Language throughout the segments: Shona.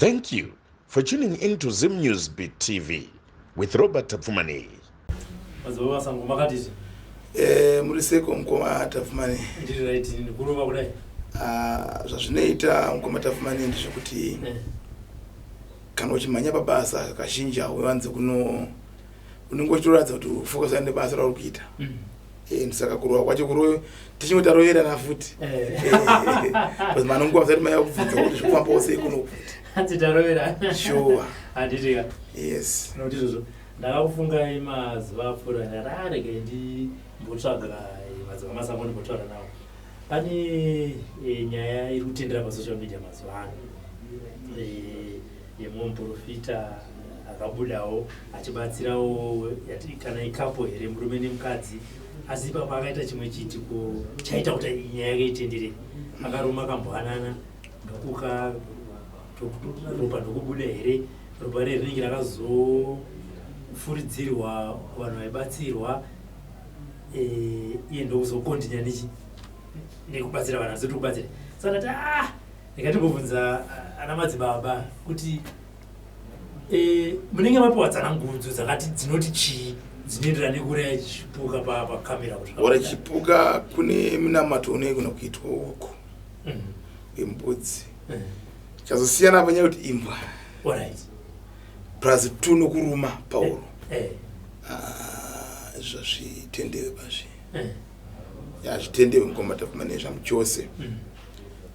Thank you for tuning in to Zim News Beat TV with Robert Tapfumani. Mazuva vasango makatizve. Eh, muri seko mukoma Tapfumani. Ndiri right ndikurova kudai. Ah, zvazvinoita mukoma Tapfumani ndezvekuti eh. Kana uchimhanya pabasa kazhinji hauwanze kuno unenge uchitoratidza kuti ufocusa nebasa rauri kuita. Eh, saka kurova kwacho kurove tichingo taroverana futi eh. because manonguva musati maiva kubvunza kuti zvikufambawo sei kuno futi. Hanzi taroverana. Sure. Handitika. Yes. Nokuti izvozvo ndakakufungai mazuva apfuura ndikati ah, regai ndimbotsvaga eh, madzibaba Masango ndimbotaura nawo. Pane nyaya iri kutendera pasocial media mazuva ano yemumwe muprofita akabudawo achibatsirawo yati kana ikapo here murume nemukadzi asi ipapo akaita chimwe chiitiko chaita kuti nyaya yake itenderere akaruma kambwanana ndokuka ropa ndokubuda here ropa riye rinenge rakazofuridzirwa kuvanhu vaibatsirwa eh, iye ndokuzokontinya nechi nekubatsira vanhu asi tikubatsira saka ndati ah ndikatimbobvunza ah, ana madzibaba kuti eh, munenge mapiwa tsanangudzo dzakati dzinoti chii dzinoenderana nekuuraya chipuka pakamera kuti ora chipuka kune minamato unoigona kuitwa uku wembudzi Chazosiyana panyaya kuti imbwa. Alright. Plus two nokuruma pauro. Eh. eh. Ah, zvazvitendewe pazvi. Eh. Ya zvitendewe mukoma Tapfumane zvamuchose.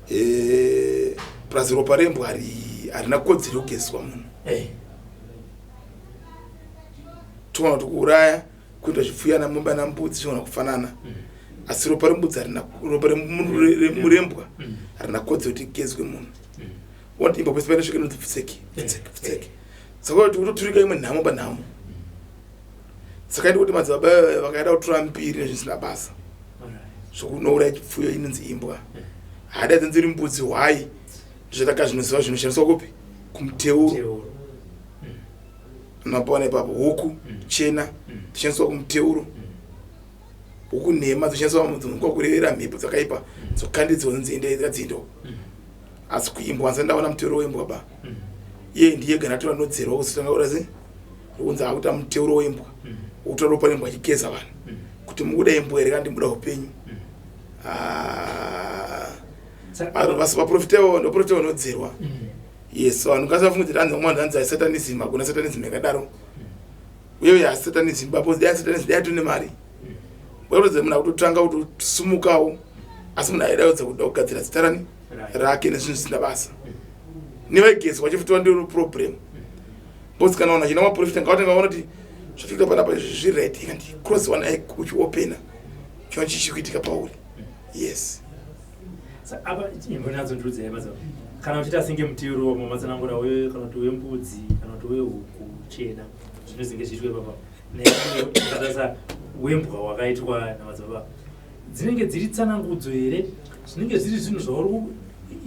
Eh Plus ropa rembwa harina kodzero yekugezeswa munhu. Eh. Toona kuti kuuraya kuita zvipfuyo ana mombe ana mbudzi zvinogona kufanana asi ropa rembudzi harina ropa remurembwa harina kodzero kuti igezwe munhu woti imbwa pese painosvika inonzi pfutseki pfutseki pfutseki saka kuti kutoturika imwe nhamo panhamo saka indi kuti madzibaba vakaida kutora mbiri nezvisina basa zvokunouraya chipfuyo inonzi imbwa hada dzinzi iri mbudzi hwai ndizvataka zvinoziva zvinoshandiswa kupi kumuteuro Mapaona ipapo huku chena dzoshandiswa kumuteuro huku nhema dzoshandiswa dzinokuwa kurevera mhepo dzakaipa dzokandidzwa nzende dzadzindo asi kuimbwa ndisati ndaona muteuro wembwa ba iye ndiye gana tora nodzerwa kuzotanga urazi unzi akuita muteuro wembwa wokutora ropa rembwa achigeza vanhu kuti mukuda imbwa here kana ndimuda upenyu ah, vaprofita vaprofita vanodzerwa Yes, vanhu kasi vafunga kuti hanzi vamwe hanzi satanism hakuna satanism yakadaro. Uye uye satanism bapo dai satanism dai tune mari. Wakutoza munhu akutotanga kutosumukawo asi munhu aida kudza kuda kugadzira zita rani rake nezvinhu zvisina basa. Nevaigezi wacho futi ndiro problem. Because kana vanhu vachina maprofita ngavatanga vaona kuti zvatikuita panapa izvi zviri right kandi cross one eye uchiopena chiona chichi kuitika pauri. Yes. Apa imbonyatsondiudzai basa kana uchiita senge muteuro wamatsanangura we kana kuti wembudzi kana kuti wehuku chena zvinozenge zviitwe papa nekatarisa wembwa wakaitwa namadzibaba dzinenge dziri tsanangudzo here zvinenge zviri zvinhu zvauri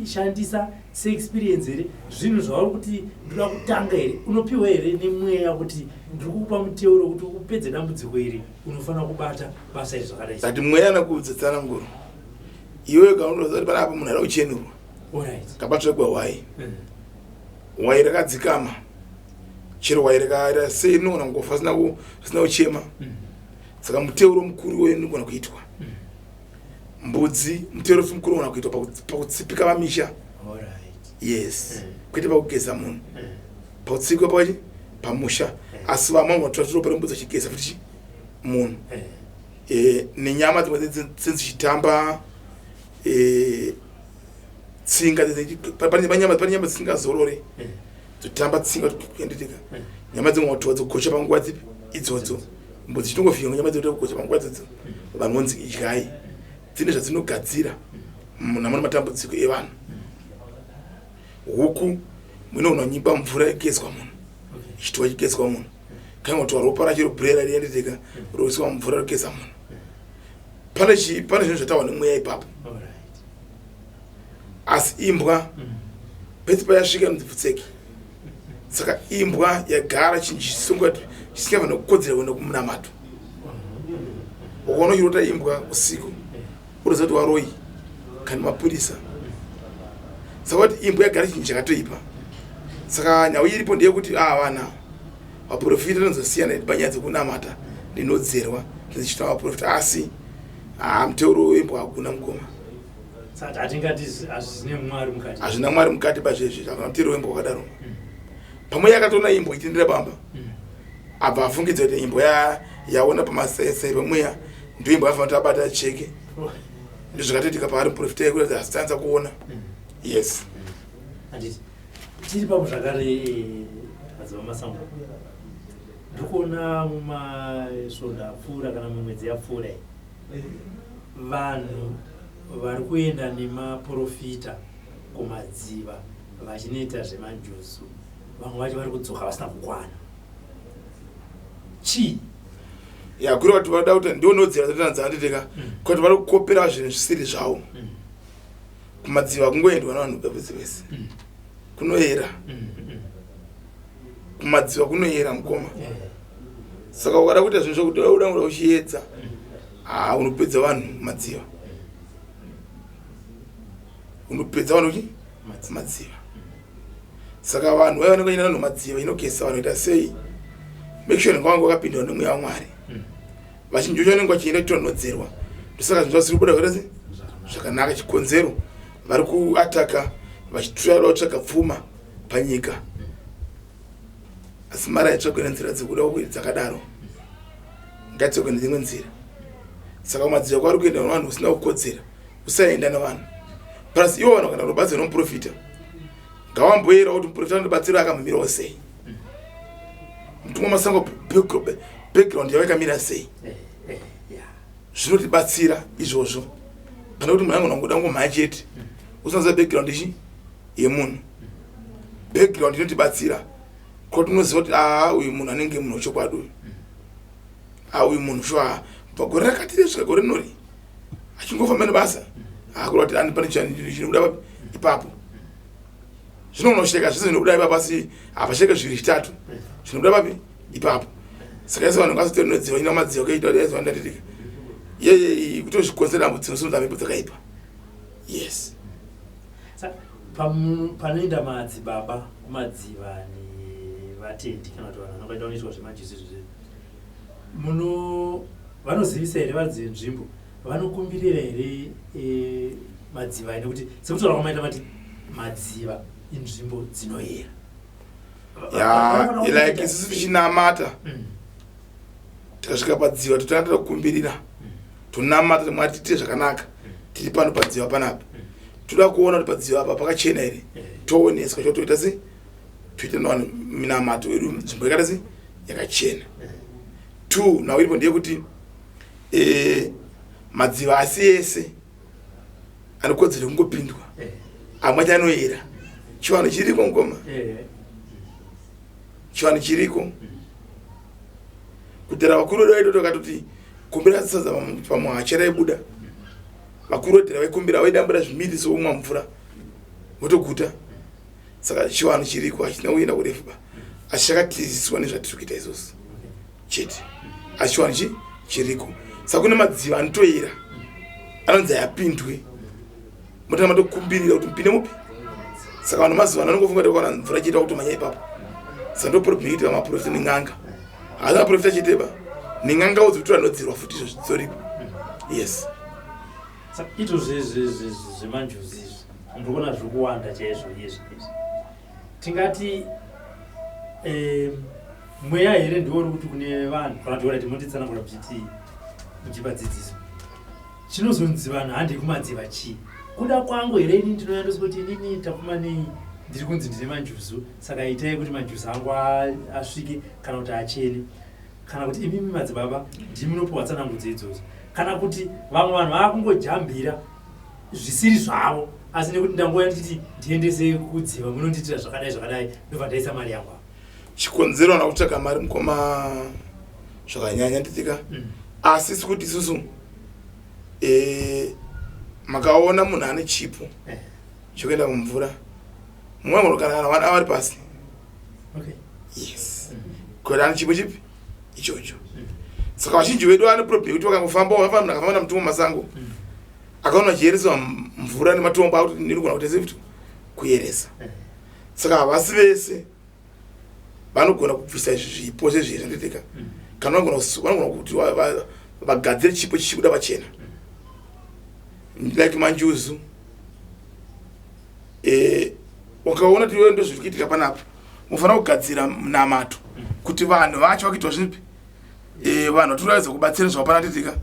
kushandisa seexperience here zvinhu zvauri kuti ndoda kutanga here unopiwa here nemweya kuti ndiri kukupa muteuro kuti upedze dambudziko iri unofanira kubata basa iri zvakadai but mweya anokuudza tsananguro iwewe kaunoziva kuti panapa munhu ada kuchenurwa kapatsvegwa hwai hwai rakadzikama chero hwai rakaita sei rinogona kungofa risina kuchema saka muteuro mukuru iwoyo unogona kuitwa mbudzi muteuro mukuru unogona kuitwa pakutsipika vamisha yes kwete pakugeza munhu pakutsipika pachi pamusha asi vamwe vanotora ropa rembudzi vachigeza futi munhu e, nenyama dzimwe dzedzichitamba e, tsinga pane nyama dzisingazorore eh. dzotamba tsinga kuendetika eh. nyama dzimwe watoa dzogocha panguva dzipi idzodzo mbudzi dzichitongofika nyama dzoita kugocha panguva idzodzo vanhu vonzi idyai dzine zvadzinogadzira munhu amuna matambudziko evanhu huku munoona nyikwa mvura igezwa munhu ichitiwa ichigezwa munhu kana kuti ropa racho robrera riendeteka roiswa mumvura rogeza munhu pane chi pane zvinhu zvataurwa nemweya ipapo asi imbwa pese payasvika inonzi pfutseki saka imbwa yagara chinhu chisingafanira kukodzera kuenda kumunamato ukaona uchirota imbwa usiku unoziva kuti waroyi kana mapurisa saka kuti imbwa yagara chinhu chakatoipa Saka nhau iripo ndeyekuti vana vaprofita tinozosiyana panyaya dzekunamata ndinodzerwa tichiita vaprofita, asi muteuro wembwa hakuna mukoma. Saka hatingati hazvine Mwari mukati. Hazvina Mwari mukati pazvezvi, hakuna muteuro wembwa wakadaro. Pamwe yakatoona imbwa ichitendera bamba, abva afungidza kuti imbwa yaona pamasaisai pemweya ndo imbwa yafanira kuti abata cheke. Ndozvakatoitika paari muprofita yekuti asitanza kuona. Yes. Handiti tiri papo zvakare, madzibaba Masango, ndiri kuona mumasvondo apfuura kana mumwedzi yapfuura iyi, vanhu vari kuenda nemaprofita kumadziva vachinoita zvemanjuzu, vamwe vacho vari kudzoka vasina kukwana. Chii? Ya, kuri kuti vada kuti ndionodzera dzatanza, handitika, kuti vari kukopera zvinhu zvisiri zvavo. Kumadziva kungoendwa navanhu vese vese, kunoyera. Kumadziva kunoyera, mukoma. Saka ukada kuita zvinhu zvokuti uda kuda uchiedza, ha, unopedza vanhu madziva, unopedza vanhu chi madziva. Saka vanhu vaya vanenge vachienda vanhu madziva inogesa vanhu ita sei, make sure vanenge vakapindwa nemweya waMwari. Vazhinji vacho vanenge vachienda kutonhodzerwa, ndosaka zvinhu zvasiri kubuda kuita se zvakanaka. Chikonzero vari kuataka vachitura kutsvaga pfuma panyika, asi mari haitsvagwe nenzira dzekuda dzakadaro, ngaitsvagwe nedzimwe nzira. Saka kumadziva kwavari kuenda nevanhu usina kukodzera, usaenda nevanhu. Plus ivo vanhu kana kutobatsirwa nomuprofita, ngavamboyerawo kuti muprofita anobatsira akamumirawo sei, mutumwa Masango background yavo yakamira sei. Zvinotibatsira izvozvo pane kuti munhu angona kungoda ngomhanya chete usinaziva background ichi yemunhu. Background inotibatsira kuti unoziva kuti aa, uyu munhu anenge munhu wechokwadi, uyu a uyu munhu sure kubva gore rakati resvika gore rinori achingofamba nebasa, akura kuti ani pane chinobuda papi ipapo. Zvinonosheka zvese zvinobuda ipapo, asi hapasheke zviviri zvitatu zvinobuda papi ipapo. Saka ese vanhu ngazotonodziva ina madziva kaita ezvandatirika yeye kutozvikonzera dambudziko, simudza mhepo dzakaipa. Yes. Panoenda madzibaba kumadziva nevatendi kana kuti vanhu vanongaita kunoitwa zvemajuzi izvozvo, muno vanozivisa here varidzi venzvimbo? Vanokumbirira here madziva? Nekuti sekutaura kwamaita, mati madziva inzvimbo dzinoyera. Ya, like isusu tichinamata, tikasvika padziva totanga takukumbirira, tonamata kuti Mwari tiite zvakanaka, tiri pano padziva panapa, toda kuona kuti padziva apa pakachena here. Tooneswa, chotoita se toita navanhu minamato yedu, nzvimbo yakaita se yakachena. Two, nhau iripo ndeyekuti madziva asi ese anokodzera kungopindwa. Amwe acho anoyera, chivanhu chiriko, mukoma. Chivanhu chiriko. Kudhara vakuru vedu vaitoti vakatoti kumbira sadza pamuhachi raibuda. Vakuru vedhara vaikumbira, vaidambura zvimiri sokumwa mvura votoguta. Saka chivanhu chiriko, hachina kuenda kurefu ba, asi chakatiziswa nezvatiri kuita isusu chete, asi chivanhu chiriko. Saka kune madziva anotoyera anonzi hayapindwe, motanga matokumbirira kuti mupinde mupi. Saka vanhu mazuva ano anongofunga kuti vakaona mvura chiita kutomhanya ipapo. Saka ndo problem inoitika maprofita nen'anga. Haasi maprofita chete ba, nen'angawo dzekuti vanodzirwa futi, izvo zvidzoripo. Yes. Saka ito zvemanjuzi izvi ndiri kuona zviri kuwanda chaizvo izvi. Tingati mweya here ndiwo uri kuti kune vanhu, kana kuti orati motitsanangura muchiti muchipa dzidziso, chinozonzi vanhu handei kumadziva chii? Kuda kwangu here ini ndinouya ndosikuti inini Tapfumanei ndiri kunzi ndine manjuzu, saka itai kuti manjuzu angu asvike kana kuti achene? Kana kuti imimi madzibaba ndimi munopiwa tsanangudzo idzodzo, kana kuti vamwe vanhu vaakungojambira zvisiri zvavo, asi nekuti ndanguva ndichiti ndiendese kudziva munondiitira zvakadai zvakadai, ndobva ndaisa mari yangu apa? Chikonzero ana kutsvaga mari, mukoma, zvakanyanya, nditika. Asi sikuti isusu makaona munhu ane chipo chokuenda kumvura, mumwe munhu kana 1 hour pasi. Yes, kuti ane chipo chipi ichocho. Saka vazhinji vedu vane problem yekuti vakangofamba, vakafamba, munhu akafamba namutumwa Masango, akaona achiyereswa mvura nematombo, akuti ndinogona kuita sefuti kuyeresa. Saka havasi vese vanogona kubvisa izvi zvipo zvezvizvi zvanditika kana vanogona kuti vagadzire chipo chichibuda pachena like manjuzu. Wakaona kuti iwewe ndozviri kuitika panapa, mufanira kugadzira munamato kuti vanhu vacho vakuitwa zvipi. Vanhu vatinoratidza kubatsira zvavapana titika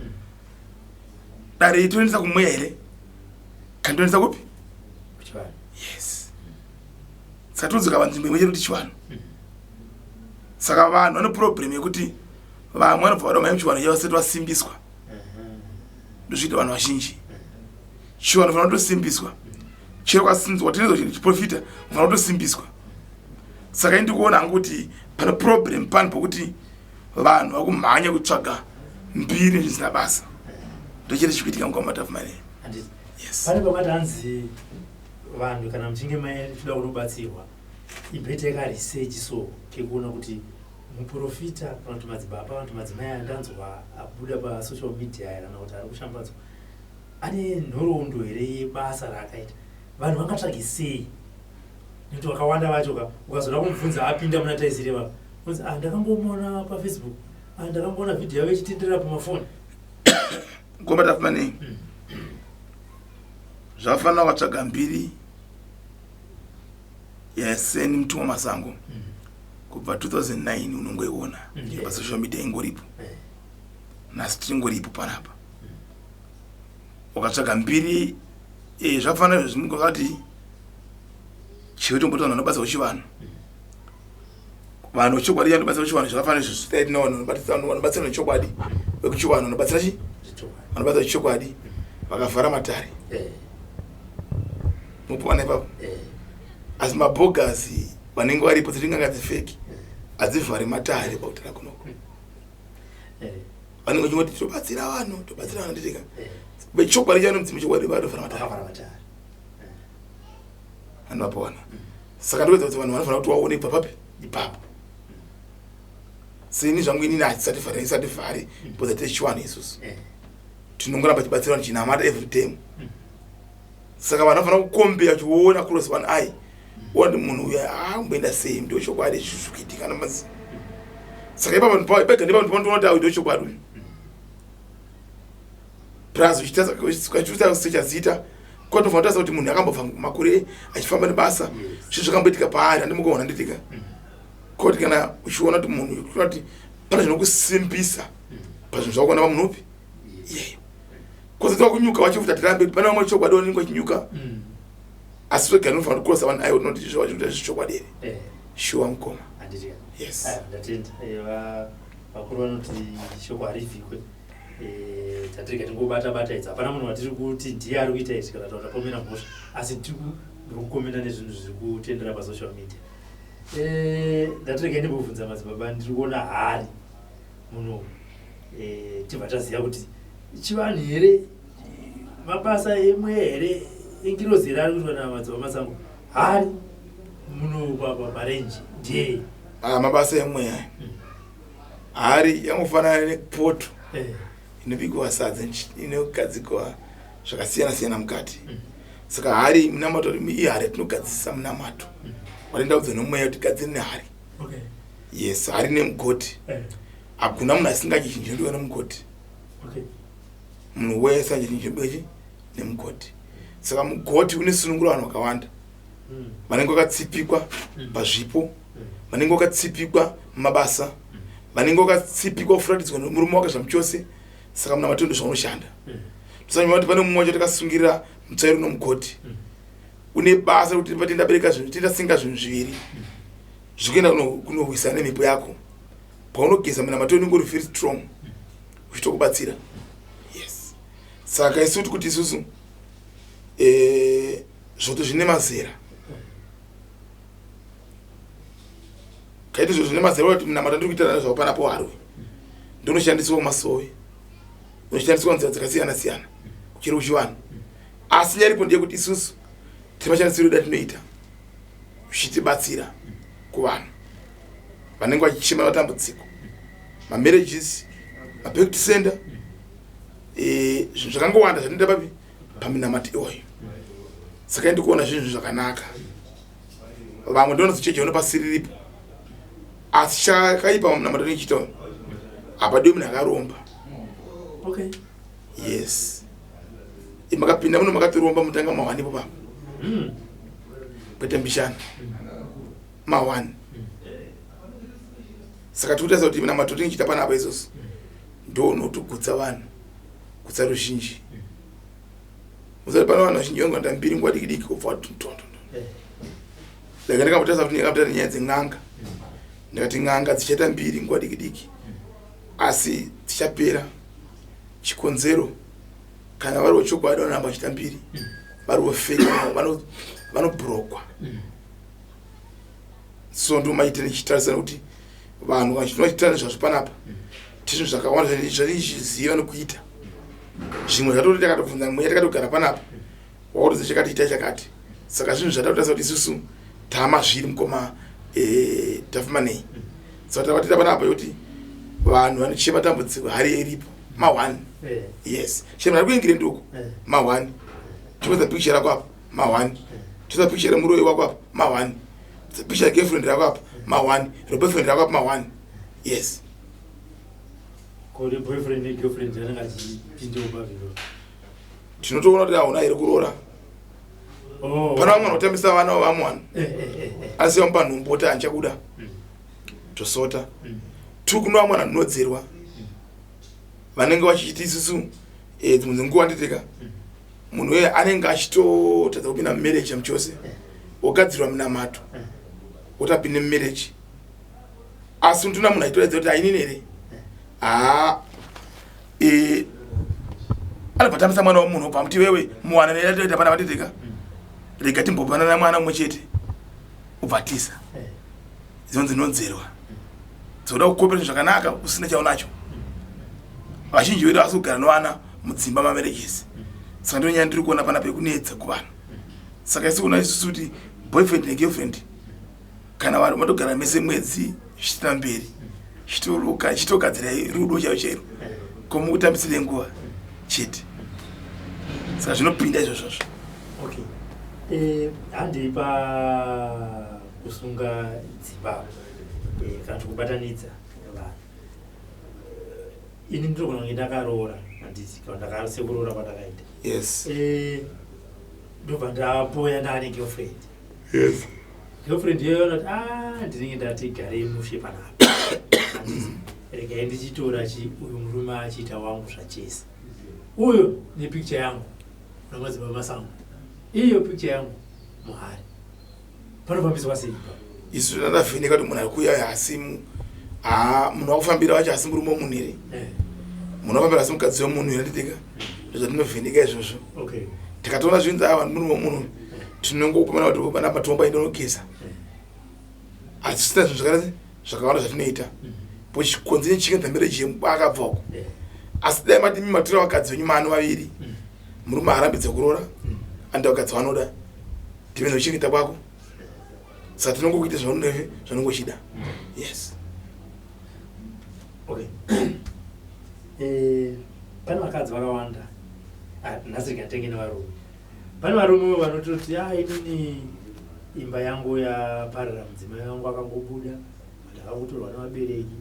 dare iri toendesa kumweya here kana toendesa kupi? Kuchivanhu. Yes, saka todzoka panzvimbo imwe chete kuti chivanhu. Saka vanhu vane problem yekuti vamwe vanobva vada kumhanya muchivanhu chavo vasati vasimbiswa. Ndozviita vanhu vazhinji. Chivanhu fanira kutosimbiswa. Chero kwasinzwa tinezwa chinhu chiprofita ufanira kutosimbiswa. Saka ini ndikuona hangu kuti pane problem pano pokuti vanhu vakumhanya kutsvaga mbiri zvisina basa. Ndochete chikuitika mukamatafumane. Handiti. Yes. Pane pamati hanzi vanhu kana muchinge maitoda kunobatsirwa, imboitai karesearch so kekuona kuti muprofita kana kuti madzibaba kana kuti madzimai andanzwa abuda pasocial media aya kana kuti ari kushambadzwa ane nhoroondo here yebasa raakaita. Vanhu vangatsvage sei? Nekuti vakawanda vacho ka ukazoda kumubvunza apinda muna taisireva, unzi, "Ah, ndakangomuona paFacebook. Ah, ndakangoona vhidhiyo yavo ichitenderera pamafoni." Ngomatafumane zvafanira watsvaga mbiri yaseni Mutumwa Masango kubva 2009, unongoiona pasocial media ingoripo. Nhasi tingoripo panapa. Ukatsvaga mbiri, zvafanira zvimukati chiwe tomboti vanhu vanobatsa kuchivanhu, vanhu vechokwadi vanobatsira kuchivanhu. Zvakafanira izvo vanhu vanobatsira nechokwadi vekuchivanhu vanobatsira chi vanobatsira chokwadi vakavhara matare mupowana ipapo. Asi mabhogasi vanenge varipo dziringanga dzifake hadzivhari matare pakutara kunoko. Vanenge vachingoti tobatsira vanhu, tobatsira vanhu, nditika vechokwadi chano mudzimu chokwadi vatovhara matare. Vakavhara matare. Vanhu vapowana. Saka ndoedza kuti vanhu vanofanira kuti waone kubva papi ipapo. Seni zvangu inini hatisati vhari, isati vhari because tichiwana isusu tinongoramba tichibatsira vanhu, chinamata every time. Saka vanhu vanofanira kukombeya uchiona cross one eye, ona kuti munhu uyu aamboenda sei, ndo chokwadi zvikuitika namazi. Saka ipapo pega ndipo panotoona kuti awu ndo chokwadi uyu. Plus uchiita secha zita kwatofanira kutarisa kuti munhu akambobva makore achifamba nebasa, zvinhu zvakamboitika paari handimukuona nditika koti kana uchiona kuti munhu kuti pane zvinokusimbisa pazvinhu zvakuona pamunhu upi iyeyo. Kozoti wakunyuka wacho futi hatirambe, pane vamwe chokwadi vanenge vachinyuka, asi wega unofanira kukurosa vanhu aiwa tinoti zvacho zvechokwadi here. Shuwa mukoma. Handiti. Yes. Aya, ndatenda. Vakuru vanoti shoko harivhikwe. Tatirega tingobata bata idzi. Hapana munhu watiri kuti ndiye ari kuita izvi kana kuti watapomera mhosva, asi tiri kukomenda nezvinhu zviri kutendera pasocial media. Ndatirega ndimbobvunza madzibaba. Ndiri kuona hari muno, tibva taziva kuti chivanhu here, mabasa emweya here, engirozi here ari kuitwa namadzibaba Masango? Hari muno parenji ndiyei? Ah, mabasa emweya. Hari yangofanana nepoto inobikwa sadza, inogadzikwa zvakasiyana siyana mukati. Saka hari munamato, ihari yatinogadzisa munamato watoenda kudza nomweya kuti gadzire nehari. Yes, hari nemugoti. Hakuna munhu asingadyi chinhu chinodiwa nemugoti. Munhu wese adyi chinhu chinodiwa chi nemugoti. Saka mugoti une sunungura vanhu vakawanda vanenge vakatsipikwa pazvipo, vanenge vakatsipikwa mumabasa, vanenge vakatsipikwa kufuratidzwa nemurume wake zvamuchose. Saka munamato ndo zvaunoshanda. Tosanyuma kuti pane mumwe wacho takasungirira mutsvairo nomugoti une basa rekuti patindabereka zvinhu, tindasinga zvinhu zviviri zvikuenda kunorwisana nemhepo yako. Paunogeza munamato unenge uri very strong uchitokubatsira. Yes, saka isu tikuti isusu zvoto zvine mazera kaiti zvo zvine mazera kuti munamato ndiri kuita zvavo panapo harwe ndonoshandiswa kumasowe, unoshandiswa nzira dzakasiyana siyana kuchiri kuchivanhu. Asi nyaya iripo ndeyekuti isusu tine mashandisiro edu atinoita zvichitibatsira kuvanhu vanenge vachichema matambudziko, mamarriages, maback to sender, zvinhu zvakangowanda zvatinoita papi paminamato iwayo. Saka ndikuona zvinhu zvakanaka. Vamwe ndovanozocheja unopasiriripo, asi chakaipa munamato nechiita hapadiwe munhu akaromba. Okay. Yes, makapinda muno makatoromba mutanga mahwani ipo papa. Kwete mbishana, mahwani. Saka tikutarisa kuti munamato tinichiita panapa izvozvo ndo unotogutsa vanhu, gutsa ruzhinji. Musati pane vanhu vazhinji vangoita mbiri nguva diki diki kubva tondo. Like ndakambotarisa kuti ndakambotara nyaya dzen'anga, ndikati n'anga dzichaita mbiri nguva diki diki, asi dzichapera. Chikonzero, kana vari vechokwadi vanoramba vachiita mbiri, vari vefake vanobhurokwa. So ndo maita nichitarisa kuti vanhu vachitara nezvazvo panapa, tizvinhu zvakawanda zvatichiziva nekuita. Zvimwe zvatoti takatobvunza mweya takatogara panapa, wakutozi chakati, ita chakati. Saka zvinhu zvatakutarisa kuti isusu taamazviri mukoma Tafumanei. Saka takatita panapa yekuti vanhu vanochema tambudziko, hari iripo ma1. Yes, chero ari kuEngland uko, ma1. Toisa picture rako apa, ma1. Toisa picture remuroyi wako apa, ma1. Picture girlfriend rako apa, ma1. Reboyfriend rako apa, ma1. Yes. Kore boyfriend negirlfriend anenge achipindawo pavhiro? Tinotoona kuti hauna here kuroora. Pana vamwe vanotambisa vana vavamwe vanhu, asi vamupa nhumbu kuti handichakuda, tosota. Two, kuno vamwe vanhu vanodzerwa vanenge vachiiti isusu dzimwe dzenguva nditeka munhu uye anenge achitotadza kupinda mumarriage muchose, wogadzirwa munamato wotapinde mumarriage, asi unotoona munhu achitoratidza kuti ainini here. Haa, anobva tambisa mwana wemunhu, obva muti wewe muwana neatoita pana vatiteka, rega timbopanana mwana mumwe chete, ubva tisa. Dzinonzi nonzerwa dzoda kukopera zvinhu zvakanaka usina chaunacho. Vazhinji vedu havasi kugara nevana mudzimba mamarriages. Saka ndo nyaya ndiri kuona pana pekunetsa kuvanhu. Saka isi kuona isusu kuti boyfriend negirlfriend, kana vanhu matogara mese mwedzi zvichiita mberi, chitoruka, chitogadzira rudo chairo chairo, komukutambisire nguva chete. Saka zvinopinda izvozvozvo. Okay, handei pa kusunga dzimba kana kuti kubatanidza vanhu. Ini ndinogona kunge ndakaroora, handiti? Kana ndakasekuroora kwandakaita. Yes. Ndobva ndapoya ndaane girlfriend. Yes. Girlfriend iyoyo anoti a ndinenge ndati garei mushe panapa, handiti? Regai ndichitora chi uyu murume achiita wangu zvachese uyo nepicture yangu namadzibaba Masango, iyo picture yangu muhari. Panofambiswa sei? Isu tandavheneka kuti munhu ari kuuya haasi haa munhu wakufambira wacho asi murume wemunhu here, munhu wakufambira asi mukadzi wemunhu here, nditika ndozvatinovheneka izvozvo. Tikatoona zvinzi ava murume wemunhu, tinongopamana kuti pana matombo aindonogeza, asi tisina zvinhu zvakadai zvakawanda zvatinoita po chikonzero chichinga marriage akabva uko. Asi dai mati matora vakadzi venyu mano vaviri, murume haarambidze kuroora, anoita vakadzi vanoda tive nokuchengeta kwako. Saka tinongokuita zvaunenge zvaunongochida. Yes. Okay, pane vakadzi vakawanda. Ah, nhasi rikatenge nevarume. Pane varume vanototi a inini imba yangu yaparara, mudzimai wangu akangobuda, ndakangotorwa nevabereki,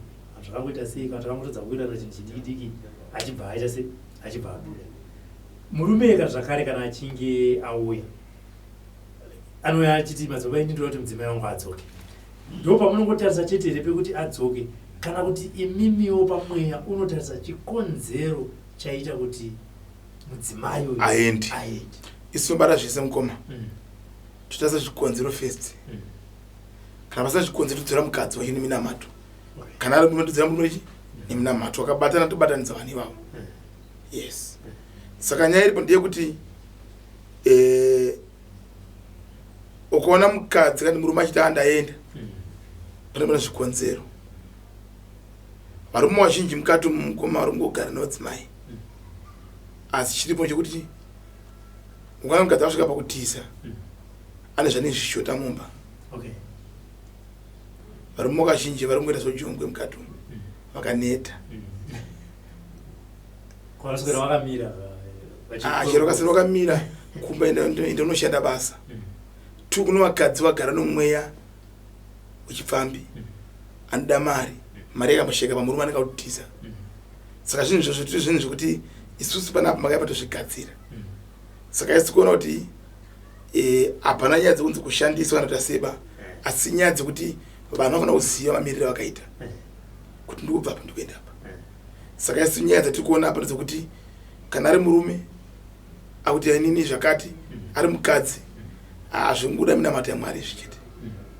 zvakangoita sei, kana takangotadza kuwirirana chinhu chidiki diki, achibva aita sei, achibva abuda. Murume eka zvakare kana achinge auya, anouya achiti madzibaba, ini ndoda kuti mudzimai wangu adzoke. Ndo pamunongotarisa chete here pekuti adzoke, kana kuti imimiwo pamweya unotarisa chikonzero chaita kuti mudzimai uyu aendi? Aendi. Isu tinobata zvese mukoma. Totarisa zvikonzero first. Kana pasina zvikonzero, todzora mukadzi wacho neminamato. Kana ari murume, todzora murume chi neminamato. Wakabatana, tobatanidza vanhu ivavo. Yes. Saka nyaya iripo ndeyekuti ukaona mukadzi kana murume achiti andaenda, pane zvikonzero. Varume vazhinji mukati umu mukoma vari kungogara nevadzimai, asi chiripo chekuti ukaona mukadzi asvika pakutiza, ane zvanenge zvichishota mumba. Varume vakazhinji vari kungoita zvojongwe mukati umu, vakaneta. Kwanoswera vakamira. Ah, chero kasira wakamira kumba, enda unoshanda basa. Two, kuno vakadzi vagara nomweya. wechipfambi, anoda mari, mari yakambosheka pamurume anenge akutiza. Saka zvinhu izvozvo tiri zvinhu zvekuti isusu panapa makaipa tozvigadzira. Saka isi kuona kuti hapana nyaya dzekunzi kushandiswa kana taseba, asi nyaya dzekuti vanhu vanofanira kuziva mamiriro avakaita kuti ndikubva apa, ndikuenda apa. Saka isu nyaya dzatiri kuona apa ndedzekuti kana ari murume akuti ainini zvakati, ari mukadzi hazvinguda minamato yaMwari izvi chete,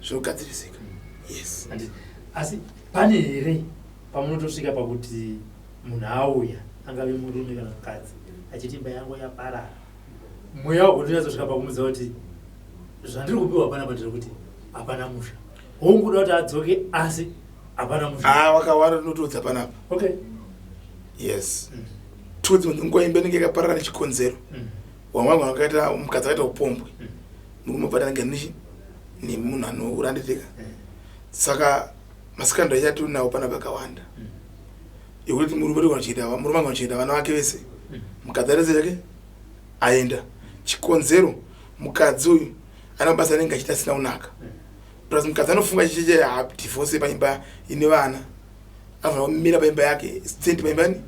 zvinogadzirisika. Yes. Asi pane here pamunotosvika pakuti munhu auya, angave murume kana mukadzi, achiti imba yangu yaparara, mweya wagotonyatsosvika pakumudza kuti zvandiri kupiwa panapa ndiri hapana musha, honguda kuti adzoke, asi hapana musha? Ah, wakawanda tinotoudza panapa. Yes. Tudzi nguva imba inenge yakaparara nechikonzero. Wamwe vanhu vakaita mukadzi akaita upombwe, murume obva atange nechi nemunhu anouranditeka. Saka masikando achati nawo panapa akawanda yekuti murume togonochengeta, murume angonochengeta vana vake vese, mukadzi arese yake aenda. Chikonzero, mukadzi uyu ana mabasa anenge achiita asina kunaka, plus mukadzi anofunga chicheche divorce paimba ine vana, anofanira kumira paimba yake, stand paimba ni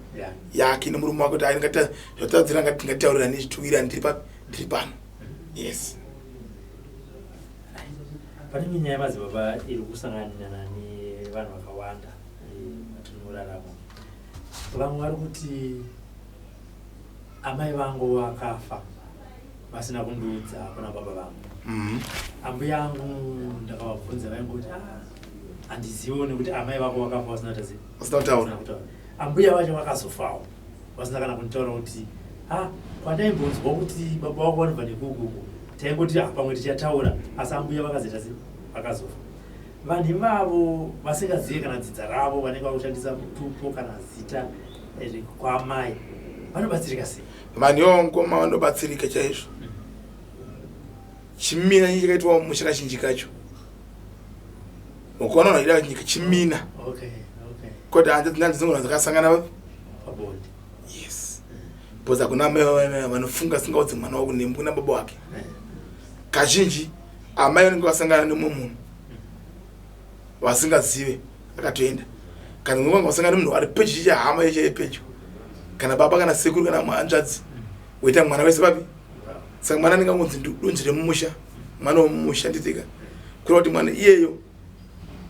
yake nemurume wake, kuti ai zvatadzira ngatitaurirani, zvituwirani, ndiri papi, ndiri pano. Yes. Pane imwe nyaya, madzibaba, iri kusanganirana nevanhu vakawanda matinorarama. Vamwe vari kuti amai vangu vakafa vasina kundiudza kuna baba vangu. Ambuya angu ndakavabvunza, vaingoti, "Ah, handiziviwo nekuti amai vako vakafa vasina tazi Vasina kutaura. Kutaura. Ambuya vacho vakazofawo vasina kana kunditaura kuti a kwandaimbonzwa kuti baba vako vanobva nekukuku, taingoti, ah, pamwe tichataura, asi ambuya vakazoita se vakazofa. Vanhu ivavo vasingazivi kana dzidza ravo, vanenge vakushandisa mutupo kana zita kwamai, vanobatsirika sei? Vanhu ivavo, ngoma, vanobatsirika chaizvo. Chimina chii chakaitwa mumusha kazhinji kacho ukaona vanhu vachida nyika chimina kwete hanzi dzinogona dzakasangana vapi? Pabonde. Yes, because hakuna amai vanofunga singaudzi mwana wako kuna baba wake. Kazhinji amai vanenge vasangana nemumwe munhu vasingazive akatoenda, kana mumwe vanga vasangana nemunhu ari pedyo, chehama yeche pedyo, kana baba kana sekuru kana hanzvadzi, woita mwana wese papi. Saka mwana anenge angonzi donzi remumusha, mwana wemumusha, nditika kureva kuti mwana iyeyo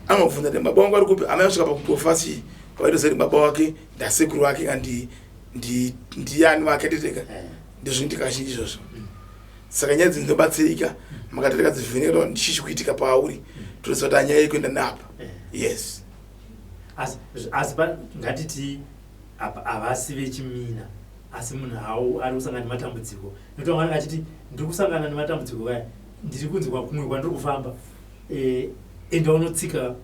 anobvunza kuti baba vangu ari kupi. Amai vasvika pakutofa chi vaitoziva kuti baba wake ndasekuru vake ka ndiyani vake, nditika ndizvinoitika kazhinji izvozvo. Saka nyaya idzi dzinobatsirika makati takadzivheneka ndichichi kuitika pauri, toziva kuti anyaya yekuenda neapa. Yes. Asi ngatiti apa havasi vechimina, asi munhu hawo ari kusangana nematambudziko, nekuti vamwe vanenge achiti ndiri kusangana nematambudziko kaya, ndiri kunzi kwakumwe kwandiri kufamba, enda unotsika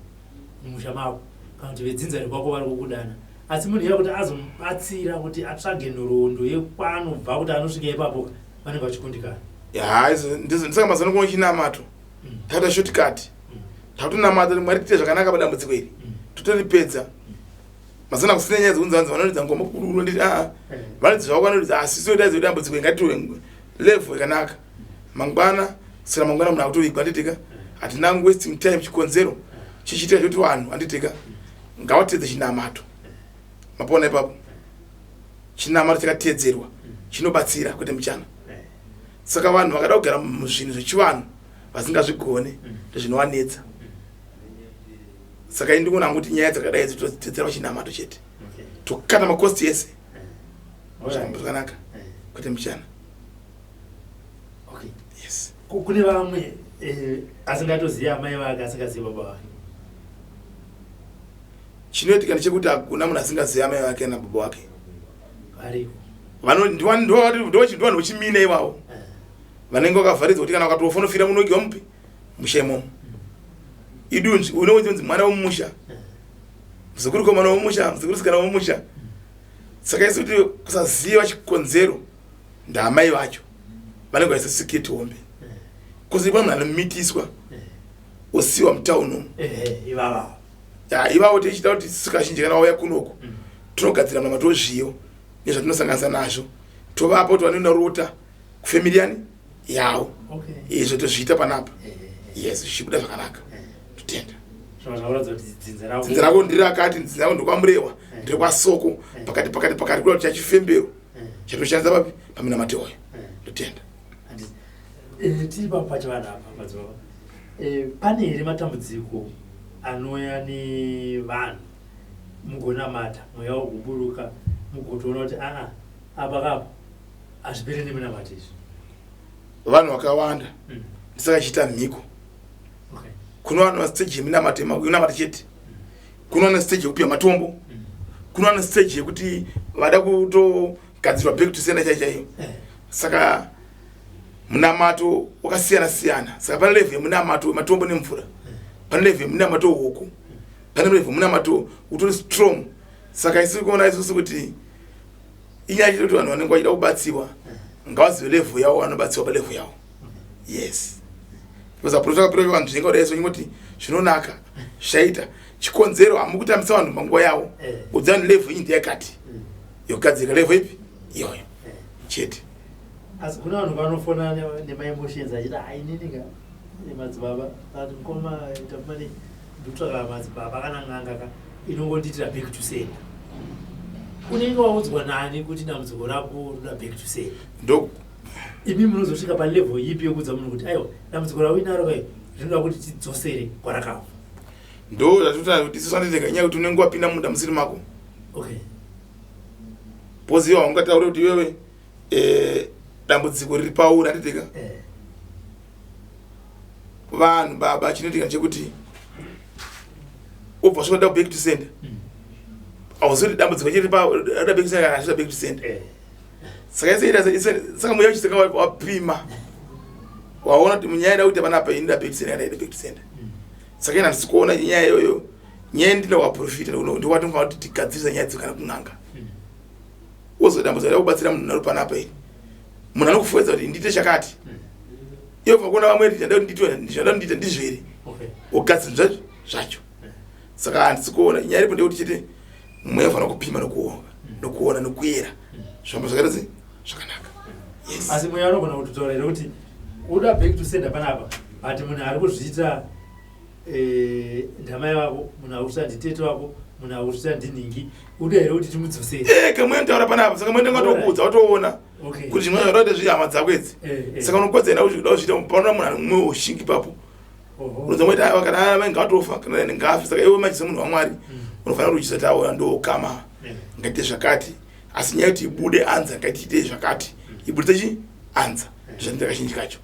mumusha mako kana kuti vedzinza rekwako vari kukudana. Asi munhu iye kuti azomubatsira kuti atsvage nhoroondo yekwaanobva kuti anosvika ipapo, vanenge vachikundikana. Ya, ndisaka mazano kuno chinamato takuta shortcut, takutonamata kuti Mwari tiite zvakanaka padambudziko iri, totoripedza. Mazana kusina nyaya dzekunzi vanzi vanoridza ngoma kururo, nditi aa, vanoridza zvavo, vanoridza, asi soita dambudziko ingatiwe level yakanaka mangwana, saka mangwana munhu akutovigwa, handitika? Hatina wasting time. Chikonzero chichiitika chekuti vanhu, handitika, ngavateedze chinamato. Mapona ipapo, chinamato chakateedzerwa chinobatsira kwete muchana. Saka vanhu vakada kugara muzvinhu zvechivanhu vasingazvigone, ndozvinovanetsa. Saka indikuona kuti nyaya dzakadai idzi toteedzera chinamato chete, tokata macosts ese, zvakanaka kwete muchana. Yes. Kune vamwe asingatozivi amai vake, asingazivi baba vake. Chinoitika ndechekuti hakuna munhu asingazivi amai vake nababa wake. Variko. Ndovanhu vechimina ivavo vanenge vakavharidzwa kuti kana vakatofa unofira munogiwa mupi musha imomo. Idunzvi unonzi mwana wemumusha, muzukuru komana wemumusha, muzukuru sikana wemumusha. Saka isi kuti kusaziva chikonzero ndaamai vacho vanenge vaisa security hombe, kuzi pa munhu anomitiswa osiwa mutauni umu. Ivava. Ya, ivavo tichida kuti kazhinji kana vauya kunoku tinogadzira munamato wezviyo nezvatinosanganisa nazvo, tovapa kuti vanoenda rota kufamily yani yavo. Izvo tozviita panapa. Yes, zvichibuda zvakanaka, totenda. Dzinza rako ndiri akati, dzinza rako ndokwaMurewa, eh. ndiri kwaSoko, eh. pakati pakati pakati, kuda kuti chachifembero eh. chatoshandisa papi paminamato iyoyo. Ndotenda. Tiri pachivanhu apa, madzibaba, pane here matambudziko anouya nevanhu, mugonamata, mweya wokuburuka, mugotoona kuti aa, apa kapo hazviperi neminamato izvi? Vanhu vakawanda ndisakachiita mhiko. Kuno vanhu vastage yeminamato, yekunamata chete, kuno vane stage yekupiwa matombo, kuno vane stage yekuti vada kutogadzirwa back to sender chai chaiyo. Saka munamato wakasiyana siyana. Saka pane level yemunamato wematombo nemvura, pane level yemunamato wehuku, pane level yemunamato utori strong. Saka isi kuona isusu kuti inyaya chete kuti vanhu vanenge vachida kubatsiwa ngavazive level yavo, vanobatsiwa palevel yavo. Yes, because aprofita vanhu zvinenge kudai so ingoti zvinonaka zvichaita chikonzero hamukutambisa vanhu panguva yavo. Udzani level iyi ndeyakati yogadzirika, level ipi iyoyo chete. Asi kuna vanhu vanofona nemaemotions achiti, "Hai, inini madzibaba ati mukoma Tapumani, ndikutsvaka madzibaba kana n'anga ka inongondiitira back to sender." Unenge waudzwa nani kuti dambudziko rako rinoda back to sender? Ndo Imi munozosvika palevel ipi yekuudza munhu kuti, "Aiwa, dambudziko rauinaro kai rinoda kuti tidzosere kwarakabva"? Ndo zvatinotaura kuti isu sanditeka inyaya yekuti unenge wapinda munda musiri mako. Poziwa haungatauri kuti iwewe dambudziko riri pauri, handiteka? Vanhu baba, chinoitika chekuti ubva svika back to sender, hauzivi kuti dambudziko chiri da back to sender kana achida back to sender. Saka saka muya uchisaka wapima, waona kuti munyaya ida kuita panapa inoda back to sender kana ida back to sender. Saka ina handisi kuona nyaya iyoyo. Nyaya ndinoda waprofita ndowatinofana kuti tigadzirisa nyaya dzo kana kun'anga. Wozodambudziko rida kubatsira munhu naro panapa iri, munhu anokufuedza kuti ndiite chakati, iwe bva kuona vamwe zvada ndiite ndizvo here, wogadzira zvacho. Saka handisi kuona nyaya iripo. Ndekuti chete mweya ufanira kupima nokuonga, nokuona, nokuyera, zvamba zvakaita se zvakanaka. Yes. Asi mweya unogona kutotaura here kuti uda back to sender panapa, but munhu ari kuzviita ndamai vako, munhu ari kuzviita nditete wako, munhu ari kuzviita ndinhingi, uda here kuti timudzosere? Eke mweya ntaura panapa. Saka mweya ndingatokuudza, watoona kuti zvimwe zvadaita zvihama dzako idzi. Saka unokodzera kuti uda kuzviita, panoda munhu ane mumwe ushingi ipapo. Unonzwa mweti, "Aiwa, kana mai ngatofa, kana ngafe." Saka iwe manje semunhu waMwari unofanira kuti uchizati, "Aona, ndokama, ngaite zvakati." Asi nyaya yekuti ibude anza, ngatiite zvakati, ibudise chi anza, ndozvanoita kazhinji kacho.